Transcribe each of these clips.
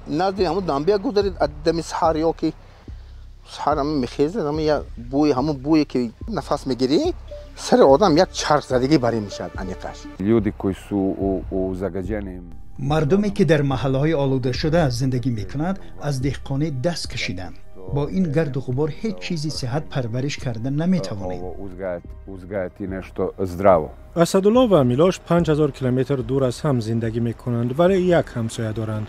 Назди ҳамун дамбия гузаред, дами саҳар ё ки саҳар ҳама мехезад, ҳама як бӯи, ҳамун бӯе ки нафас мегирӣ, сари одам як чархзадагӣ барӣ мешавад аниқаш. Люди koji su u zagađenim Мардуме, ки дар маҳаллаҳои олудашуда зиндагӣ мекунад, аз деҳқонӣ даст кашиданд. Бо ин гарду ғубор ҳеҷ чизи сиҳат парвариш карда наметавонем. Ovo uzgajati nešto zdravo. Асадулло ва Милош 5000 километр дур аз ҳам зиндагӣ мекунанд, вале як ҳамсоя доранд.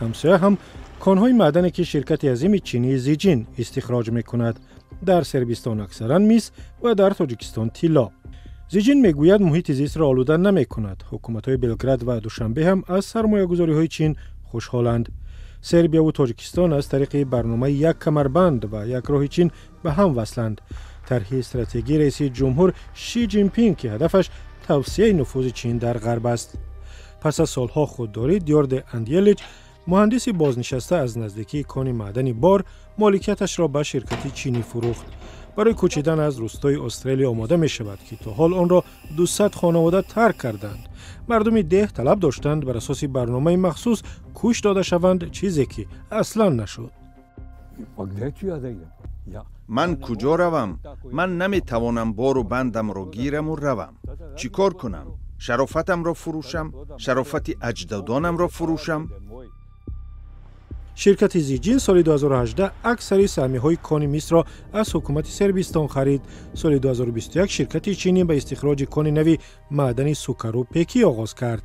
Ҳамсоя ҳам конҳои маъдане, ки ширкати азими чинии Зиҷин истихроҷ мекунад. Дар Сербистон аксаран мис ва дар Тоҷикистон тилло. Зиҷин мегӯяд, муҳити зистро олуда намекунад. Ҳукуматҳои Белград ва Душанбе ҳам аз сармоягузориҳои Чин хушҳоланд. Сербияву Тоҷикистон аз тариқи барномаи «Як камарбанд ва як роҳи Чин» ба ҳам васланд. Тарҳи стратегии раиси ҷумҳур Ши Ҷинпин, ки ҳадафаш тавсияи нуфузи Чин дар Ғарб аст. Пас аз солҳо худдорӣ, Дёрде Андиелич, муҳандиси бознишаста, аз наздикии кони маъдани Бор моликияташро ба ширкати чинӣ фурӯхт. Барои кӯчидан аз рӯстои Острелия омода мешавад, ки то ҳол онро 200 хонавода тарк карданд. Мардуми деҳ талаб доштанд, бар асоси барномаи махсус кӯч дода шаванд, чизе ки аслан нашуд. Ман куҷо равам? Ман наметавонам бору бандамро гираму равам. Чӣ кор кунам? Шарофатамро фурӯшам? Шарофати аҷдодонамро фурӯшам? Ширкати Зиҷин соли 2018 аксари саҳмиҳои кони мисро аз ҳукумати Сербистон харид. Соли 2021 ширкати чинӣ ба истихроҷи кони нави маъдани Сукару Пекӣ оғоз кард.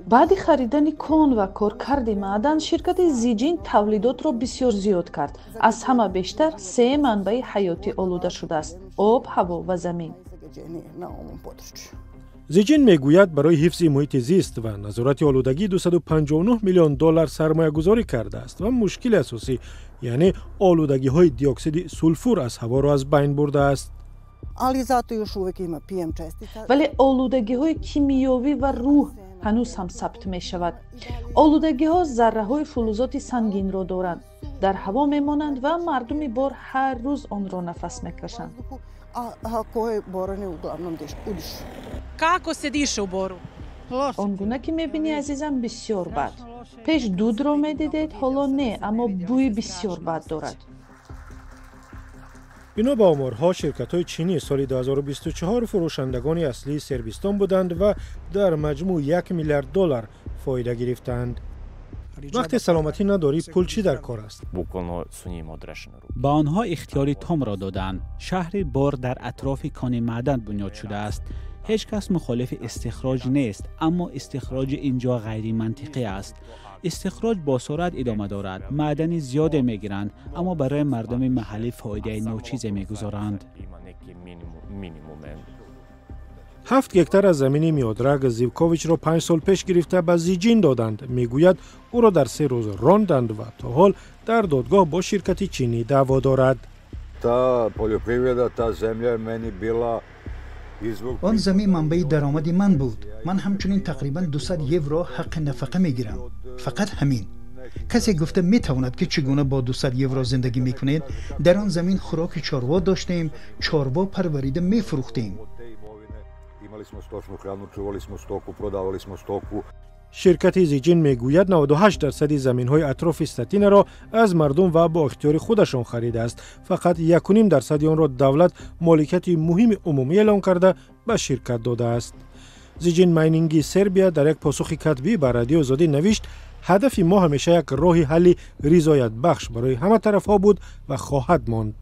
Баъди харидани кон ва коркарди маъдан, ширкати Зиҷин тавлидотро бисёр зиёд кард. Аз ҳама бештар се манбаи ҳаётӣ олуда шудааст: об, ҳаво ва замин. Зиҷин мегӯяд, барои ҳифзи муҳити зист ва назорати олудагӣ 259 миллион доллар сармоягузорӣ кардааст ва мушкили асосӣ, яъне олудагиҳои диоксиди сулфур аз ҳаворо аз байн бурдааст. Вале олудагиҳои кимиёвӣ ва рӯҳ ҳанӯз ҳам сабт мешавад. Олудагиҳо зарраҳои фулузоти сангинро доранд, дар ҳаво мемонанд ва мардуми Бор ҳар рӯз онро нафас мекашанд. Kako se diše u Boru? Он гуна ки мебинӣ, азизам, бисёр бад. Пеш дудро медидед, ҳоло не, аммо бӯи бисёр бад дорад. Бино ба оморҳо, ширкатҳои чинӣ соли 2024 фурӯшандагони аслии Сербистон буданд ва дар маҷмӯъ 1 миллиард доллар фоида гирифтаанд. Вақте саломатӣ надорӣ, пул чӣ дар кор аст? Ба онҳо ихтиёри томро доданд. Шаҳри Бор дар атрофи кони маъдан бунёд шудааст. Ҳеҷ кас мухолифи истихроҷ нест, аммо истихроҷи ин ҷо ғайримантиқӣ аст. Истихроҷ бо суръат идома дорад, маъдани зиёде мегиранд, аммо барои мардуми маҳаллӣ фоидаи ночизе мегузоранд. 7 гектар аз замини Миодраг Зивковичро 5 сол пеш гирифта, ба Зиҷин доданд. Мегӯяд, ӯро дар 3 рӯз ронданд ва то ҳол дар додгоҳ бо ширкати чинӣ даъво дорад. Ta poljoprivreda, ta zemlja je meni bila Он замин манбаи даромади ман буд. Ман ҳамчунин тақрибан 200 евро ҳаққи нафақа мегирам, фақат ҳамин. Касе гуфта метавонад, ки чӣ гуна бо 200 евро зиндагӣ мекунед? Дар он замин хӯроки чорво доштем, чорво парварида мефурӯхтем. Imali smo stočnu hranu, čuvali smo stoku, prodavali smo stoku. Ширкати Зиҷин мегӯяд, 98 дарсади заминҳои атрофи Статинаро аз мардум ва бо ихтиёри худашон харидааст. Фақат 1,5 дарсади онро давлат моликияти муҳими умумӣ эълон карда, ба ширкат додааст. Зиҷин Майнинги Сербия дар як посухи катбӣ ба Радиои Озодӣ навишт: «Ҳадафи мо ҳамеша як роҳи ҳалли ризоятбахш барои ҳама тарафҳо буд ва хоҳад монд».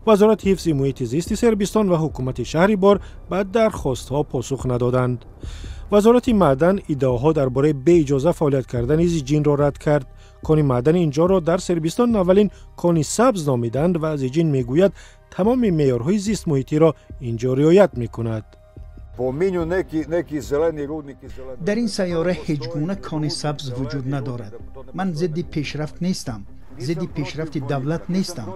Вазорати ҳифзи муҳити зисти Сербистон ва ҳукумати шаҳри Бор ба дархостҳо посух надоданд. Вазорати маъдан иддаоҳо дар бораи беиҷоза фаъолият кардани Зиҷинро рад кард. Кони маъдани инҷоро дар Сербистон аввалин кони сабз номиданд ва Зиҷин мегӯяд, тамоми меъёрҳои зистмуҳитиро инҷо риоят мекунад. Дар ин сайёра ҳеҷ гуна кони сабз вуҷуд надорад. Ман зидди пешрафт нестам, зидди пешрафти давлат нестам.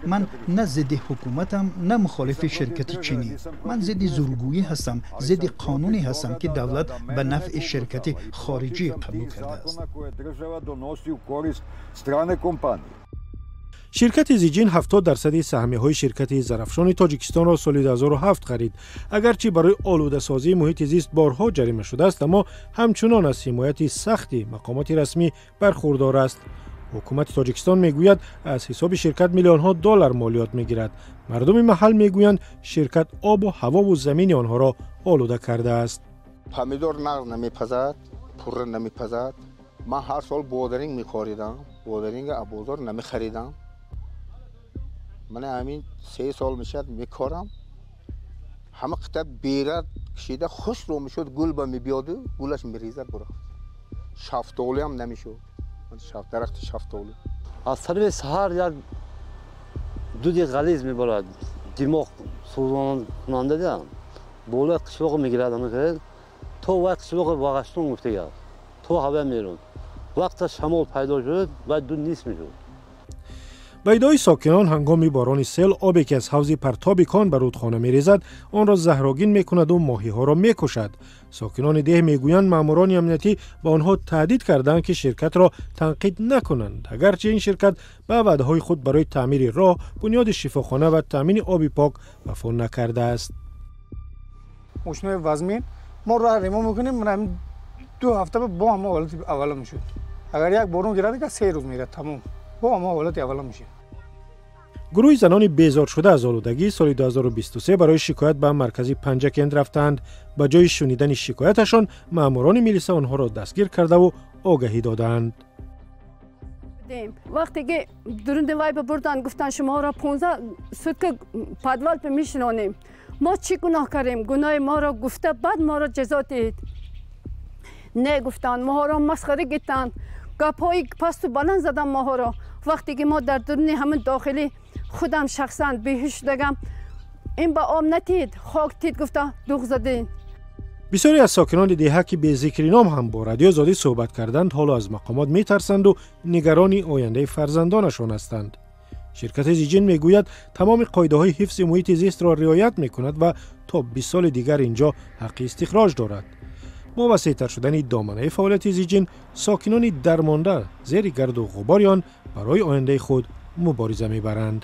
Ман на зидди ҳукуматам, на мухолифи ширкати чинӣ. Ман зидди зургӯӣ ҳастам, зидди қонуне ҳастам, ки давлат ба нафъи ширкати хориҷӣ қабул кардааст. Ширкати Зиҷин 70% саҳмияҳои ширкати Зарафшони Тоҷикистонро соли 2007 харид. Агарчи барои олудасозии муҳити зист борҳо ҷарима шудааст, аммо ҳамчунон аз ҳимояти сахти мақомоти расмӣ бархурдор аст. Ҳукумати Тоҷикистон мегӯяд, аз ҳисоби ширкат миллионҳо доллар молиёт мегирад. Мардуми маҳал мегӯянд, ширкат обу ҳавову замини онҳоро олуда кардааст. Помидор нағз намепазад, пурра намепазад. Ман ҳар сол бодаринг мекоридам, бодаринга аз бозор намехаридам. Ман ҳамин 3 сол мешавад мекорам. Ҳама қита бера кашида хушрӯ мешуд, гул ба мебиёду гулаш мерезад бурафт. Шафтолиам намешуд. Дарахти шафтолӣ. Аз тарафи саҳар як дуди ғализ мебарад, димоғ сӯзонкунанда болои қишлоқ мегирад, то вай қишлоқи Вағаштон гуфтагар, то ҳава мерон. Вақта шамол пайдо шуд, вай дуд нест мешуд. Ба иддаои сокинон, ҳангоми борони сел обе ки аз ҳавзи партоби кон ба рудхона мерезад, онро заҳрогин мекунаду моҳиҳоро мекушад. Сокинони деҳ мегӯянд, маъмурони амниятӣ ба онҳо таҳдид карданд, ки ширкатро танқид накунанд, агарчи ин ширкат ба ваъдаҳои худ барои таъмири роҳ, бунёди шифохона ва таъмини оби пок вафо накардааст. Мошинои вазмин мо роҳ ремон мекунем, 2 ҳафта бо ҳама ҳолати аввала мешуд. Агар як борон гирад, 3 рӯз мерад, тамом бо ҳама ҳолати аввала мешуд. Гурӯҳи занони безоршуда аз олудагӣ соли 2023 барои шикоят ба маркази Панҷакент рафтаанд. Ба ҷои шунидани шикояташон маъмурони милиса онҳоро дастгир кардаву огаҳӣ додаанд. Вақте ки дурунди вай бибурданд, гуфтанд шуморо 15 сутка подвал мешинонем. Мо чӣ гуноҳ кардем? Гуноҳи моро гуфта, баъд моро ҷазо диҳед. Не, гуфтанд, моҳоро масхара гирифтанд, гапҳои пасту баланд заданд моҳоро. Вақте ки мо дар дуруни ҳамин дохилӣ худам шахсан беҳуш шудагам, ин ба об натид, хок тид, гуфта дуғ задем. Бисёре аз сокинони деҳа, ки бе зикри ном ҳам бо Радиои Озодӣ суҳбат карданд, ҳоло аз мақомот метарсанду нигарони ояндаи фарзандонашон ҳастанд. Ширкати Зиҷин мегӯяд, тамоми қоидаҳои ҳифзи муҳити зистро риоят мекунад ва то 20 соли дигар инҷо ҳаққи истихроҷ дорад. Бо васеътар шудани доманаи фаъолияти Зиҷин, сокинони дармонда зери гарду ғубори он барои ояндаи худ мубориза мебаранд.